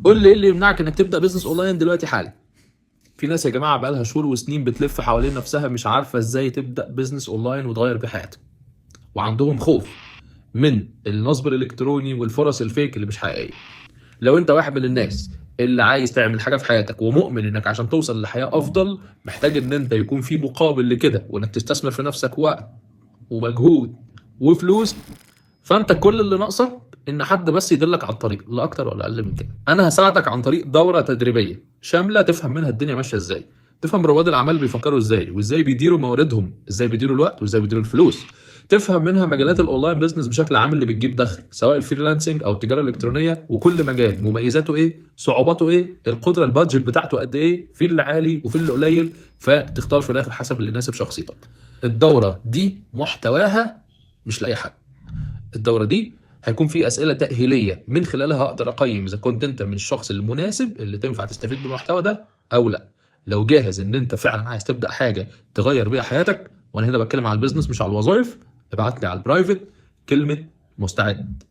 قول لي ايه اللي يمنعك انك تبدا business online دلوقتي حالا؟ في ناس يا جماعة بقالها شهور وسنين بتلف حوالين نفسها، مش عارفه ازاي تبدا business online وتغير بيه حياتها، وعندهم خوف من النصب الالكتروني والفرص ال fake اللي مش حقيقيه. لو انت واحد من الناس اللي عايز تعمل حاجة في حياتك ومؤمن انك عشان توصل لحياه افضل محتاج ان انت يكون في مقابل لكده، وانك تستثمر في نفسك وقت ومجهود وفلوس، فانت كل اللي ناقصك ان حد بس يدلك على الطريق، لا اكتر ولا اقل من كده. انا هساعدك عن طريق دوره تدريبية شاملة تفهم منها الدنيا ماشية ازاي، تفهم رواد الاعمال بيفكروا ازاي، وازاي بيديروا مواردهم، ازاي بيديروا الوقت، وازاي بيديروا الفلوس. تفهم منها مجالات ال online business بشكل عام اللي بتجيب دخل، سواء ال freelancing او التجارة الالكترونيه، وكل مجال مميزاته ايه، صعوباته ايه، القدرة ال budget بتاعته قد ايه، في اللي عالي وفي اللي قليل، فتختار في الاخر حسب اللي يناسب شخصيتك. الدورة دي محتواها مش لاي حد. الدورة دي هيكون في اسئلة تاهيليه من خلالها اقدر اقيم اذا كنت انت من الشخص المناسب اللي تنفع تستفيد بالمحتوى ده او لا. لو جاهز ان انت فعلا عايز تبدا حاجة تغير بيها حياتك، وانا هنا بتكلم على ال business مش على الوظائف، ابعت لي على ال private كلمة مستعد.